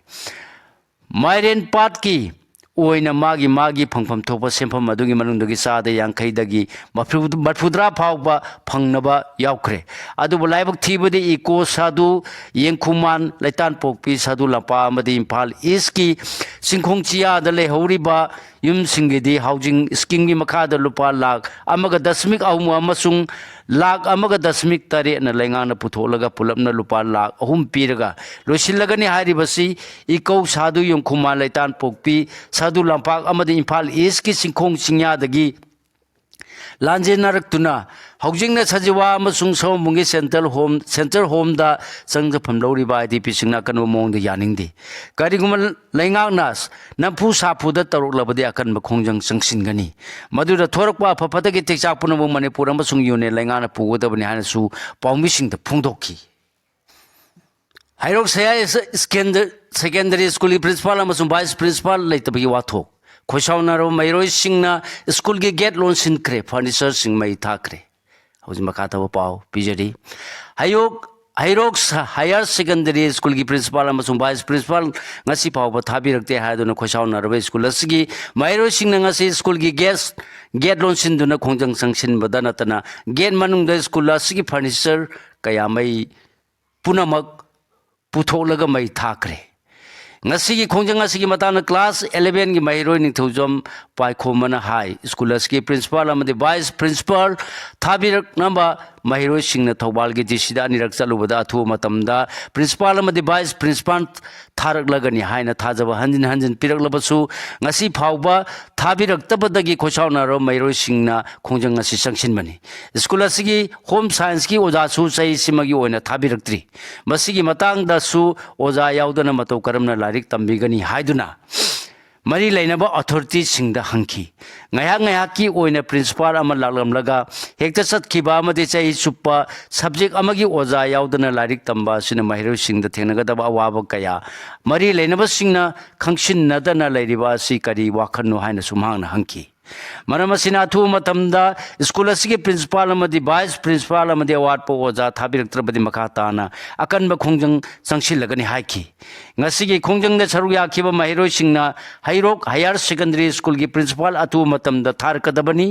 ꯃꯥꯏꯔꯦꯟ ꯄꯥꯠꯀꯤ ꯑꯣꯏꯅ ꯃꯥꯒꯤ, ꯃꯥꯒꯤ ꯐꯪꯐꯝ ꯊꯣꯛꯄ ꯁꯦꯟꯐꯝ ꯑꯗꯨꯒꯤ ꯃꯅꯨꯡꯗꯒꯤ ꯆꯥꯗ ꯌꯥꯡꯈꯩꯗꯒꯤ ꯃꯔꯐꯨ-, ꯃꯔꯐꯨꯇꯔꯥ ꯐꯥꯎꯕ ꯐꯪꯅꯕ ꯌꯥꯎꯈ꯭ꯔꯦ꯫ ꯑꯗꯨꯕꯨ ꯂꯥꯏꯕꯛ ꯊꯤꯕꯗꯤ ꯏꯀꯣ ꯁꯥꯗꯨ ꯌꯦꯡꯈꯨꯃꯥꯟ, ꯂꯩꯇꯥꯟꯄꯣꯛꯄꯤ, ꯁꯥꯗꯨ ꯂꯝꯄꯥꯛ ꯑꯃꯗꯤ ꯏꯝꯐꯥꯜ ꯏꯁꯀꯤ ꯆꯤꯡꯈꯣꯡ ꯆꯤꯌꯥꯗ ꯂꯩꯍꯧꯔꯤꯕ ꯌꯨꯝꯁꯤꯡꯒꯤꯗꯤ housing scheme ꯒꯤ ꯃꯈꯥꯗ ꯂꯨꯄꯥ ꯂꯥꯈ ꯑꯃꯒ ꯗꯁꯃꯤꯛ ꯑꯍꯨꯝ ꯑꯃꯁꯨꯡ ꯂꯥꯈ ꯑꯃꯒ ꯗꯁꯃꯤꯛ ꯇꯔꯦꯠꯅ ꯂꯩꯉꯥꯛꯅ ꯄꯨꯊꯣꯛꯂꯒ ꯄꯨꯂꯞꯅ ꯂꯨꯄꯥ ꯂꯥꯈ ꯑꯍꯨꯝ ꯄꯤꯔꯒ ꯂꯣꯏꯁꯤꯜꯂꯒꯅꯤ ꯍꯥꯏꯔꯤꯕꯁꯤ ꯏꯀꯧ ꯁꯥꯗꯨ ꯌꯣꯡꯈꯨꯃꯥꯟ ꯂꯩꯇꯥꯟ ꯄꯣꯛꯄꯤ ꯁꯥꯗꯨ ꯂꯝꯄꯥꯛ ꯑꯃꯗꯤ ꯏꯝꯐꯥꯜ ꯏꯁꯀꯤ ꯆꯤꯡꯈꯣꯡ ꯆꯤꯡꯌꯥꯗꯒꯤ ꯂꯥꯟꯖꯦꯟꯅꯔꯛꯇꯨꯅ ꯍꯧꯖꯤꯛꯅ ꯁꯖꯤꯋꯥ ꯑꯃꯁꯨꯡ ꯁꯑꯣꯝꯕꯨꯡꯒꯤ central home, central home ꯗ ꯆꯪꯖꯐꯝ ꯂꯧꯔꯤꯕ IDP ꯁꯤꯡꯅ ꯑꯀꯟꯕ ꯃꯑꯣꯡꯗ ꯌꯥꯅꯤꯡꯗꯦ꯫ ꯀꯔꯤꯒꯨꯝꯕ ꯂꯩꯉꯥꯛꯅ ꯅꯝꯐꯨ ꯁꯥꯐꯨꯗ ꯇꯧꯔꯛꯂꯕꯗꯤ ꯑꯀꯟꯕ ꯈꯣꯡꯖꯪ ꯆꯪꯁꯤꯟꯒꯅꯤ꯫ ꯃꯗꯨꯗ ꯊꯣꯔꯛꯄ ꯑꯐ ꯐꯠꯇꯒꯤ ꯇꯦꯛꯆꯥꯛ ꯄꯨꯝꯅꯃꯛ ꯃꯅꯤꯄꯨꯔ ꯑꯃꯁꯨꯡ union ꯂꯩꯉꯥꯛꯅ ꯄꯨꯒꯗꯕꯅꯤ ꯍꯥꯏꯅꯁꯨ ꯄꯥꯎꯃꯤꯁꯤꯡꯗ ꯐꯣꯡꯗꯣꯛꯈꯤ꯫ ꯍꯩꯔꯣꯛ ꯁꯌꯥꯏ ꯁꯦꯀꯦꯟꯗ-, secondary school ꯒꯤ principal ꯑꯃꯁꯨꯡ vice principal ꯂꯩꯇꯕꯒꯤ ꯋꯥꯊꯣꯛ꯫ ꯈꯣꯏꯁꯥꯎꯅꯔꯕ ꯃꯍꯩꯔꯣꯏꯁꯤꯡꯅ school ꯒꯤ gate ꯂꯣꯟꯁꯤꯟꯈ꯭ꯔꯦ, furniture ꯁꯤꯡ ꯃꯩ ꯊꯥꯈ꯭ꯔꯦ꯫ ꯍꯧꯖꯤꯛ ꯃꯈꯥ ꯇꯥꯕ ꯄꯥꯎ ꯄꯤꯖꯔꯤ꯫ ꯍꯩꯌꯣꯛ-, ꯍꯩꯔꯣꯛ ꯁ-, higher secondary school ꯒꯤ principal ꯑꯃꯁꯨꯡ vice principal ꯉꯁꯤ ꯐꯥꯎꯕ ꯊꯥꯕꯤꯔꯛꯇꯦ ꯍꯥꯏꯗꯨꯅ ꯈꯣꯏꯁꯥꯎꯅꯔꯕ school ꯑꯁꯤꯒꯤ ꯃꯍꯩꯔꯣꯏꯁꯤꯡꯅ ꯉꯁꯤ school ꯒꯤ gate, gate ꯂꯣꯟꯁꯤꯟꯗꯨꯅ ꯈꯣꯡꯖꯪ ꯆꯪꯁꯤꯟꯕꯗ ꯅꯠꯇꯅ gate ꯃꯅꯨꯡꯗ school ꯑꯁꯤꯒꯤ furniture ꯀꯌꯥ ꯃꯩ ꯄꯨꯝꯅꯃꯛ ꯄꯨꯊꯣꯛꯂꯒ ꯃꯩ ꯊꯥꯈ꯭ꯔꯦ꯫ ꯉꯁꯤꯒꯤ ꯈꯣꯡꯖꯪ ꯑꯁꯤꯒꯤ ꯃꯇꯥꯡꯗ class eleven ꯒꯤ ꯃꯍꯩꯔꯣꯏ ꯅꯤꯡꯊꯧꯖꯝ ꯄꯥꯏꯈꯣꯝꯕꯅ ꯍꯥꯏ, school ꯑꯁꯤꯒꯤ principal ꯑꯃꯗꯤ vice principal ꯊꯥꯕꯤꯔꯛꯅꯕ ꯃꯍꯩꯔꯣꯏꯁꯤꯡꯅ ꯊꯧꯕꯥꯜꯒꯤ ꯗꯤ ꯁꯤꯗ ꯑꯅꯤꯔꯛ ꯆꯠꯂꯨꯕꯗ ꯑꯊꯨꯕ ꯃꯇꯝꯗ ꯄ꯭ꯔꯤꯟꯁꯤꯄꯥꯜ ꯑꯃꯗꯤ ꯚꯥꯏꯁ ꯄ꯭ꯔꯤꯟꯁꯤꯄꯥꯜ ꯊꯥꯔꯛꯂꯒꯅꯤ ꯍꯥꯏꯅ ꯊꯥꯖꯕ ꯍꯟꯖꯤꯟ ꯍꯟꯖꯤꯟ ꯄꯤꯔꯛꯂꯕꯁꯨ, ꯉꯁꯤ ꯐꯥꯎꯕ ꯊꯥꯕꯤꯔꯛꯇꯕꯗꯒꯤ ꯈꯣꯏꯁꯥꯎꯅꯔꯕ ꯃꯍꯩꯔꯣꯏꯁꯤꯡꯅ ꯈꯣꯡꯖꯪ ꯑꯁꯤ ꯆꯪꯁꯤꯟꯕꯅꯤ꯫ ꯁ꯭ꯀꯨꯜ ꯑꯁꯤꯒꯤ ꯍꯣꯝ ꯁꯥꯏꯟꯁꯀꯤ ꯑꯣꯖꯥꯁꯨ ꯆꯍꯤꯁꯤꯃꯒꯤ ꯑꯣꯏꯅ ꯊꯥꯕꯤꯔꯛꯇ꯭ꯔꯤ꯫ ꯃꯁꯤꯒꯤ ꯃꯇꯥꯡꯗꯁꯨ ꯑꯣꯖꯥ ꯌꯥꯎꯗꯅ ꯃꯇꯧ ꯀꯔꯝꯅ ꯂꯥꯏꯔꯤꯛ ꯇꯝꯕꯤꯒꯅꯤ ꯍꯥꯏꯗꯨꯅ ꯃꯔꯤ ꯂꯩꯅꯕ ꯑꯣꯊꯣꯔꯤꯇꯤꯁꯤꯡꯗ ꯍꯪꯈꯤ꯫ ꯉꯥꯏꯍꯥꯛ ꯉꯥꯏꯍꯥꯛꯀꯤ ꯑꯣꯏꯅ ꯄ꯭ꯔꯤꯟꯁꯤꯄꯥꯜ ꯑꯃ ꯂꯥꯛꯂꯝꯂꯒ ꯍꯦꯛꯇ ꯆꯠꯈꯤꯕ ꯑꯃꯗꯤ ꯆꯍꯤ ꯆꯨꯞꯄ ꯁꯕꯖꯦꯛ ꯑꯃꯒꯤ ꯑꯣꯖꯥ ꯌꯥꯎꯗꯅ ꯂꯥꯏꯔꯤꯛ ꯇꯝꯕ ꯑꯁꯤꯅ ꯃꯍꯩꯔꯣꯏꯁꯤꯡꯗ ꯊꯦꯡꯅꯒꯗꯕ ꯑꯋꯥꯕ ꯀꯌꯥ ꯃꯔꯤ ꯂꯩꯅꯕꯁꯤꯡꯅ ꯈꯪꯁꯤꯟꯅꯗꯅ ꯂꯩꯔꯤꯕ ꯑꯁꯤ ꯀꯔꯤ ꯋꯥꯈꯜꯅꯣ ꯍꯥꯏꯅꯁꯨ ꯃꯍꯥꯛꯅ ꯍꯪꯈꯤ꯫ ꯃꯔꯝ ꯑꯁꯤꯅ ꯑꯊꯨꯕ ꯃꯇꯝꯗ ꯁ꯭ꯀꯨꯜ ꯑꯁꯤꯒꯤ ꯄ꯭ꯔꯤꯟꯁꯤꯄꯥꯜ ꯑꯃꯗꯤ ꯚꯥꯏꯁ ꯄ꯭ꯔꯤꯟꯁꯤꯄꯥꯜ ꯑꯃꯗꯤ ꯑꯋꯥꯠꯄ ꯑꯣꯖꯥ ꯊꯥꯕꯤꯔꯛꯇ꯭ꯔꯕꯗꯤ ꯃꯈꯥ ꯇꯥꯅ ꯑꯀꯟꯕ ꯈꯣꯡꯖꯪ ꯆꯪꯁꯤꯜꯂꯒꯅꯤ ꯍꯥꯏꯈꯤ꯫ ꯉꯁꯤꯒꯤ ꯈꯣꯡꯖꯪꯗ ꯁꯔꯨꯛ ꯌꯥꯈꯤꯕ ꯃꯍꯩꯔꯣꯏꯁꯤꯡꯅ ꯍꯩꯔꯣꯛ ꯍꯥꯌꯔ ꯁꯦꯀꯦꯟꯗꯔꯤ ꯁ꯭ꯀꯨꯜꯒꯤ ꯄ꯭ꯔꯤꯟꯁꯤꯄꯥꯜ ꯑꯊꯨꯕ ꯃꯇꯝꯗ ꯊꯥꯔꯛꯀꯗꯕꯅꯤ꯫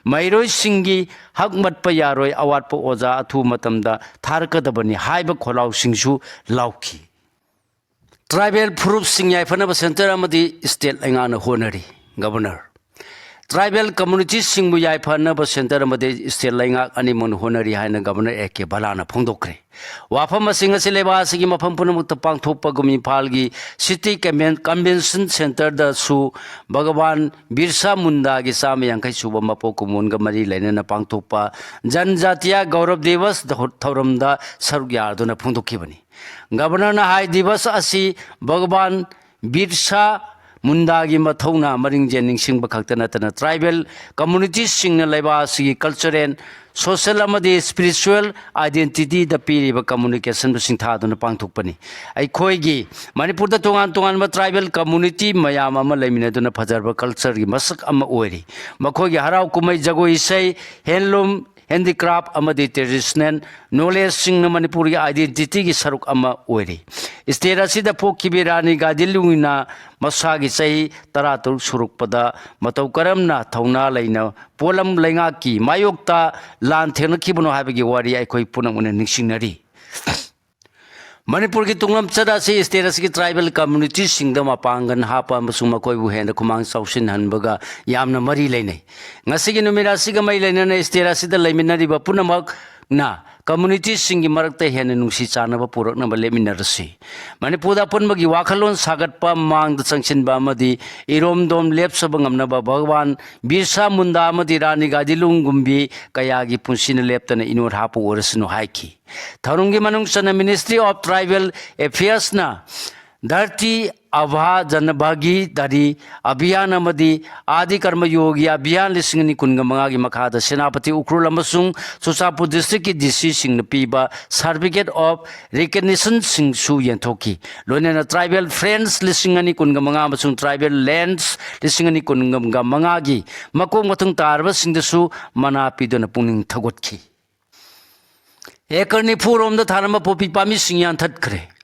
ꯃꯍꯩꯔꯣꯏꯁꯤꯡꯒꯤ ꯍꯛ ꯃꯠꯄ ꯌꯥꯔꯣꯏ, ꯑꯋꯥꯠꯄ ꯑꯣꯖꯥ ꯑꯊꯨꯕ ꯃꯇꯝꯗ ꯊꯥꯔꯛꯀꯗꯕꯅꯤ ꯍꯥꯏꯕ ꯈꯣꯜꯂꯥꯎꯁꯤꯡꯁꯨ ꯂꯥꯎꯈꯤ꯫ ꯇ꯭ꯔꯥꯏꯕꯦꯜ ꯐꯨꯔꯨꯞꯁꯤꯡ ꯌꯥꯏꯐꯅꯕ ꯁꯦꯟꯇꯔ ꯑꯃꯗꯤ ꯁ꯭ꯇꯦꯠ ꯂꯩꯉꯥꯛꯅ ꯍꯣꯠꯅꯔꯤ꯫ ꯒꯕꯔꯅꯔ꯫ ꯇ꯭ꯔꯥꯏꯕꯦꯜ ꯀꯝꯃꯨꯅꯤꯇꯤꯁꯤꯡꯕꯨ ꯌꯥꯏꯐꯅꯕ ꯁꯦꯟꯇꯔ ꯑꯃꯗꯤ ꯁ꯭ꯇꯦꯠ ꯂꯩꯉꯥꯛ ꯑꯅꯤꯃꯛꯅ ꯍꯣꯠꯅꯔꯤ ꯍꯥꯏꯅ ꯒꯕꯔꯅꯔ ꯑꯦ ꯀꯦ ꯕꯂꯥꯅ ꯐꯣꯡꯗꯣꯛꯈ꯭ꯔꯦ꯫ ꯋꯥꯐꯝ ꯑꯁꯤꯡ ꯑꯁꯤ ꯂꯩꯕꯥꯛ ꯑꯁꯤꯒꯤ ꯃꯐꯝ ꯄꯨꯝꯅꯃꯛꯇ ꯄꯥꯡꯊꯣꯛꯄꯒꯨꯝ ꯏꯝꯐꯥꯜꯒꯤ ꯁꯤꯇꯤ ꯀꯟꯚꯦꯟ-, ꯀꯟꯚꯦꯟꯁꯟ ꯁꯦꯟꯇꯔꯗꯁꯨ ꯚꯒꯋꯥꯟ ꯕꯤꯔꯁꯥ ꯃꯨꯟꯗꯥꯒꯤ ꯆꯥꯝꯃ ꯌꯥꯡꯈꯩ ꯁꯨꯕ ꯃꯄꯣꯛ ꯀꯨꯝꯑꯣꯟꯒ ꯃꯔꯤ ꯂꯩꯅꯅ ꯄꯥꯡꯊꯣꯛꯄ ꯖꯟꯖꯥꯇꯤꯌꯥ ꯒꯧꯔꯕ ꯗꯤꯕꯁ ꯊꯧꯔꯝꯗ ꯁꯔꯨꯛ ꯌꯥꯗꯨꯅ ꯐꯣꯡꯗꯣꯛꯈꯤꯕꯅꯤ꯫ ꯒꯕꯔꯅꯔꯅ ꯍꯥꯏ, ꯗꯤꯕꯁ ꯑꯁꯤ ꯚꯒꯋꯥꯟ ꯕꯤꯔꯁꯥ ꯃꯨꯟꯗꯥꯒꯤ ꯃꯊꯧꯅꯥ ꯃꯔꯤꯡꯖꯦꯜ ꯅꯤꯡꯁꯤꯡꯕ ꯈꯛꯇ ꯅꯠꯇꯅ ꯇ꯭ꯔꯥꯏꯕꯦꯜ ꯀꯝꯃꯨꯅꯤꯇꯤꯁꯤꯡꯅ ꯂꯩꯕꯥꯛ ꯑꯁꯤꯒꯤ ꯀꯜꯆꯔꯦꯜ, ꯁꯣꯁꯦꯜ ꯑꯃꯗꯤ ꯁ꯭ꯄꯤꯔꯤꯆꯨꯋꯦꯜ ꯑꯥꯏꯗꯦꯟꯇꯤꯇꯤꯗ ꯄꯤꯔꯤꯕ ꯀꯝꯃꯨꯅꯤꯀꯦꯁꯟꯕꯨ ꯁꯤꯡꯊꯥꯗꯨꯅ ꯄꯥꯡꯊꯣꯛꯄꯅꯤ꯫ ꯑꯩꯈꯣꯏꯒꯤ ꯃꯅꯤꯄꯨꯔꯗ ꯇꯣꯉꯥꯟ ꯇꯣꯉꯥꯟꯕ ꯇ꯭ꯔꯥꯏꯕꯦꯜ ꯀꯝꯃꯨꯅꯤꯇꯤ ꯃꯌꯥꯝ ꯑꯃ ꯂꯩꯃꯤꯟꯅꯗꯨꯅ ꯐꯖꯔꯕ ꯀꯜꯆꯔꯒꯤ ꯃꯁꯛ ꯑꯃ ꯑꯣꯏꯔꯤ꯫ ꯃꯈꯣꯏꯒꯤ ꯍꯔꯥꯎ ꯀꯨꯝꯍꯩ, ꯖꯒꯣꯏ ꯏꯁꯩ, ꯍꯦꯟꯂꯨꯝ, ꯍꯦꯟꯗꯤꯀ꯭ꯔꯥꯐ ꯑꯃꯗꯤ ꯇ꯭ꯔꯦꯗꯤꯁꯅꯦꯜ ꯅꯣꯂꯦꯖꯁꯤꯡꯅ ꯃꯅꯤꯄꯨꯔꯒꯤ ꯑꯥꯏꯗꯦꯟꯇꯤꯇꯤꯒꯤ ꯁꯔꯨꯛ ꯑꯃ ꯑꯣꯏꯔꯤ꯫ ꯁ꯭ꯇꯦꯠ ꯑꯁꯤꯗ ꯄꯣꯛꯈꯤꯕ ꯔꯥꯅꯤ ꯒꯥꯏꯗꯤꯟꯂꯤꯌꯨꯅ ꯃꯁꯥꯒꯤ ꯆꯍꯤ ꯇꯔꯥꯇꯔꯨꯛ ꯁꯨꯔꯛꯄꯗ ꯃꯇꯧ ꯀꯔꯝꯅ ꯊꯧꯅꯥ ꯂꯩꯅ ꯄꯣꯠꯂꯝ ꯂꯩꯉꯥꯛꯀꯤ ꯃꯥꯌꯣꯛꯇ ꯂꯥꯟ ꯊꯦꯡꯅꯈꯤꯕꯅꯣ ꯍꯥꯏꯕꯒꯤ ꯋꯥꯔꯤ ꯑꯩꯈꯣꯏ ꯄꯨꯝꯅꯃꯛꯅ ꯅꯤꯡꯁꯤꯡꯅꯔꯤ꯫ ꯃꯅꯤꯄꯨꯔꯒꯤ ꯇꯨꯡꯂꯝꯆꯠ ꯑꯁꯤ ꯁ꯭ꯇꯦꯠ ꯑꯁꯤꯒꯤ ꯇ꯭ꯔꯥꯏꯕꯦꯜ ꯀꯝꯃꯨꯅꯤꯇꯤꯁꯤꯡꯗ ꯃꯄꯥꯡꯒꯜ ꯍꯥꯞꯄ ꯑꯃꯁꯨꯡ ꯃꯈꯣꯏꯕꯨ ꯍꯦꯟꯅ ꯈꯨꯃꯥꯡ ꯆꯥꯎꯁꯤꯟꯍꯟꯕꯒ ꯌꯥꯝꯅ ꯃꯔꯤ ꯂꯩꯅꯩ꯫ ꯉꯁꯤꯒꯤ ꯅꯨꯃꯤꯠ ꯑꯁꯤꯒ ꯃꯔꯤ ꯂꯩꯅꯅ ꯁ꯭ꯇꯦꯠ ꯑꯁꯤꯗ ꯂꯩꯃꯤꯟꯅꯔꯤꯕ ꯄꯨꯝꯅꯃꯛ ꯅ ꯀꯝꯃ꯭ꯌꯨꯅꯤꯇꯤꯁꯤꯡꯒꯤ ꯃꯔꯛꯇ ꯍꯦꯟꯅ ꯅꯨꯡꯁꯤ ꯆꯥꯟꯅꯕ ꯄꯨꯔꯛꯅꯕ ꯂꯦꯞꯃꯤꯟꯅꯔꯁꯤ꯫ ꯃꯅꯤꯄꯨꯔꯗ ꯑꯄꯨꯟꯕꯒꯤ ꯋꯥꯈꯜꯂꯣꯟ ꯁꯥꯒꯠꯄ, ꯃꯥꯡꯗ ꯆꯪꯁꯤꯟꯕ ꯑꯃꯗꯤ ꯏꯔꯣꯝꯗꯣꯝ ꯂꯦꯞꯆꯕ ꯉꯝꯅꯕ ꯚꯒꯋꯥꯟ ꯕꯤꯔꯁꯥ ꯃꯨꯟꯗꯥ ꯑꯃꯗꯤ ꯔꯥꯅꯤ ꯒꯥꯏꯗꯤꯟꯂꯨꯏꯒꯨꯝꯕꯤ ꯀꯌꯥꯒꯤ ꯄꯨꯟꯁꯤꯅ ꯂꯦꯞꯇꯅ ꯏꯅꯣꯠ ꯍꯥꯞꯄ ꯑꯣꯏꯔꯁꯅꯨ ꯍꯥꯏꯈꯤ꯫ ꯊꯧꯔꯝꯒꯤ ꯃꯅꯨꯡ ꯆꯟꯅ Ministry of Tribal Affairsꯅ ꯙꯔꯇꯤ ꯑꯥꯚꯥ ꯖꯟꯚꯥꯒꯤꯗꯥꯔꯤ ꯑꯚꯤꯌꯥꯟ ꯑꯃꯗꯤ ꯑꯥꯗꯤ ꯀꯔꯃ ꯌꯣꯒꯤ ꯑꯚꯤꯌꯥꯟ ꯂꯤꯁꯤꯡ ꯑꯅꯤ ꯀꯨꯟꯒ ꯃꯉꯥꯒꯤ ꯃꯈꯥꯗ ꯁꯦꯅꯥꯄꯇꯤ, ꯎꯈ꯭ꯔꯨꯜ ꯑꯃꯁꯨꯡ ꯆꯨꯔꯆꯥꯟꯄꯨꯔ districtꯀꯤ DCꯁꯤꯡꯅ ꯄꯤꯕ Certificate of Recognitionꯁꯤꯡꯁꯨ ꯌꯦꯟꯊꯣꯛꯈꯤ꯫ ꯂꯣꯏꯅꯅ Tribal Fronts ꯂꯤꯁꯤꯡ ꯑꯅꯤ ꯀꯨꯟꯒ ꯃꯉꯥ ꯑꯃꯁꯨꯡ Tribal Lands ꯂꯤꯁꯤꯡ ꯑꯅꯤ ꯀꯨꯟꯒ ꯃꯉꯥꯒꯤ ꯃꯀꯣꯛ ꯃꯊꯪ ꯇꯥꯔꯕꯁꯤꯡꯗꯁꯨ ꯃꯅꯥ ꯄꯤꯗꯨꯅ ꯄꯨꯛꯅꯤꯡ ꯊꯧꯒꯠꯈꯤ꯫ ꯑꯦꯀꯔ ꯅꯤꯐꯨ ꯔꯣꯝꯗ ꯊꯥꯔꯝꯕ ꯄꯣꯄꯤ ꯄꯥꯝꯕꯤꯁꯤꯡ ꯌꯥꯟꯊꯠꯈ꯭ꯔꯦ꯫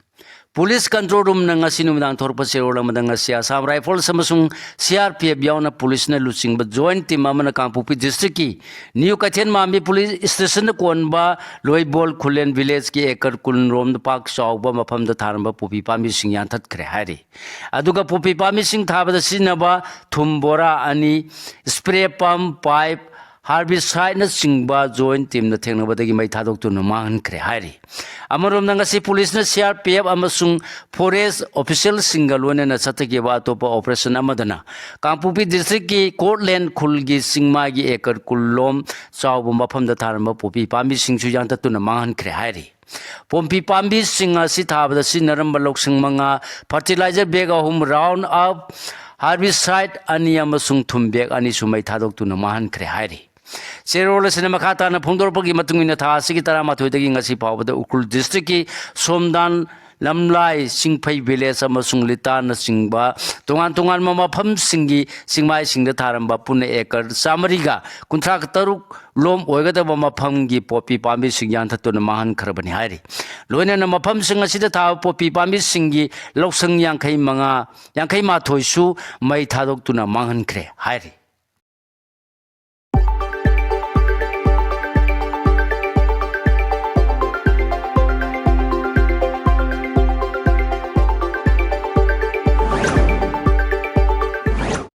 Police Control Roomꯅ ꯉꯁꯤ ꯅꯨꯃꯤꯗꯥꯡ ꯊꯣꯔꯛꯄ ꯆꯦꯔꯣꯜ ꯑꯃꯗ ꯉꯁꯤ Assam Rifles ꯑꯃꯁꯨꯡ CRPF ꯌꯥꯎꯅ policeꯅ ꯂꯨꯆꯤꯡꯕ joint team ꯑꯃꯅ ꯀꯥꯡꯄꯣꯛꯄꯤ districtꯀꯤ New ꯀꯩꯊꯦꯜ ꯃꯥꯟꯕꯤ police stationꯗ ꯀꯣꯟꯕ ꯂꯣꯏꯕꯣꯜ ꯈꯨꯂꯦꯟ villageꯀꯤ ꯑꯦꯀꯔ ꯀꯨꯟ ꯔꯣꯝꯗ ꯄꯥꯛ ꯆꯥꯎꯕ ꯃꯐꯝꯗ ꯊꯥꯔꯝꯕ ꯄꯣꯄꯤ ꯄꯥꯝꯕꯤꯁꯤꯡ ꯌꯥꯟꯊꯠꯈ꯭ꯔꯦ ꯍꯥꯏꯔꯤ꯫ ꯑꯗꯨꯒ ꯄꯣꯄꯤ ꯊꯥꯕꯗ ꯁꯤꯖꯤꯟꯅꯕ ꯊꯨꯝ ꯕꯣꯔꯥ ꯑꯅꯤ, spray pump, pipe, herbicideꯅꯆꯤꯡꯕ joint teamꯅ ꯊꯦꯡꯅꯕꯗꯒꯤ ꯃꯩ ꯊꯥꯗꯣꯛꯇꯨꯅ ꯃꯥꯡꯍꯟꯈ꯭ꯔꯦ ꯍꯥꯏꯔꯤ꯫ ꯑꯃꯔꯣꯝꯗ ꯉꯁꯤ policeꯅ CRPF ꯑꯃꯁꯨꯡ forest officialꯁꯤꯡꯒ ꯂꯣꯏꯅꯅ ꯆꯠꯊꯈꯤꯕ ꯑꯇꯣꯞꯄ operation ꯑꯃꯗꯅ ꯀꯥꯡꯄꯣꯛꯄꯤ districtꯀꯤ ꯀꯣꯔꯠꯂꯦꯟ ꯈꯨꯜꯒꯤ ꯆꯤꯡꯃꯥꯏꯒꯤ ꯑꯦꯀꯔ ꯀꯨꯟ ꯂꯣꯝ ꯆꯥꯎꯕ ꯃꯐꯝꯗ ꯊꯥꯔꯝꯕ ꯄꯣꯄꯤ ꯄꯥꯝꯕꯤꯁꯤꯡꯁꯨ ꯌꯥꯟꯊꯠꯇꯨꯅ ꯃꯥꯡꯍꯟꯈ꯭ꯔꯦ ꯍꯥꯏꯔꯤ꯫ ꯄꯣꯝꯄꯤ ꯄꯥꯝꯕꯤꯁꯤꯡ ꯑꯁꯤ ꯊꯥꯕꯗ ꯁꯤꯖꯤꯟꯅꯔꯝꯕ ꯂꯧꯁꯪ ꯃꯉꯥ, fertilizer bag ꯑꯍꯨꯝ, Roundup herbicide ꯑꯅꯤ ꯑꯃꯁꯨꯡ ꯊꯨꯝ bag ꯑꯅꯤꯁꯨ ꯃꯩ ꯊꯥꯗꯣꯛꯇꯨꯅ ꯃꯥꯡꯍꯟꯈ꯭ꯔꯦ ꯍꯥꯏꯔꯤ꯫ ꯆꯦꯔꯣꯜ ꯑꯁꯤꯅ ꯃꯈꯥ ꯇꯥꯅ ꯐꯣꯡꯗꯣꯔꯛꯄꯒꯤ ꯃꯇꯨꯡ ꯏꯟꯅ, ꯊꯥ ꯑꯁꯤꯒꯤ ꯇꯔꯥꯃꯥꯊꯣꯏꯗꯒꯤ ꯉꯁꯤ ꯐꯥꯎꯕꯗ ꯎꯈ꯭ꯔꯨꯜ districtꯀꯤ ꯁꯣꯝꯗꯥꯟ, ꯂꯝꯂꯥꯏ, ꯆꯤꯡꯐꯩ village ꯑꯃꯁꯨꯡ ꯂꯤꯇꯥꯅꯆꯤꯡꯕ ꯇꯣꯉꯥꯟ ꯇꯣꯉꯥꯟꯕ ꯃꯐꯝꯁꯤꯡꯒꯤ ꯆꯤꯡꯃꯥꯏꯁꯤꯡꯗ ꯊꯥꯔꯝꯕ ꯄꯨꯟꯅ ꯑꯦꯀꯔ ꯆꯥꯃꯔꯤꯒ ꯀꯨꯟꯊ꯭ꯔꯥ ꯇꯔꯨꯛ ꯂꯣꯝ ꯑꯣꯏꯒꯗꯕ ꯃꯐꯝꯒꯤ ꯄꯣꯄꯤ ꯄꯥꯝꯕꯤꯁꯤꯡ ꯌꯥꯟꯊꯠꯇꯨꯅ ꯃꯥꯡꯍꯟꯈ꯭ꯔꯕꯅꯤ ꯍꯥꯏꯔꯤ꯫ ꯂꯣꯏꯅꯅ ꯃꯐꯝꯁꯤꯡ ꯑꯁꯤꯗ ꯊꯥꯕ ꯄꯣꯄꯤ ꯄꯥꯝꯕꯤꯁꯤꯡꯒꯤ ꯂꯧꯁꯪ ꯌꯥꯡꯈꯩ ꯃꯉꯥ, ꯌꯥꯡꯈꯩ ꯃꯥꯊꯣꯏꯁꯨ ꯃꯩ ꯊꯥꯗꯣꯛꯇꯨꯅ ꯃꯥꯡꯍꯟꯈ꯭ꯔꯦ ꯍꯥꯏꯔꯤ꯫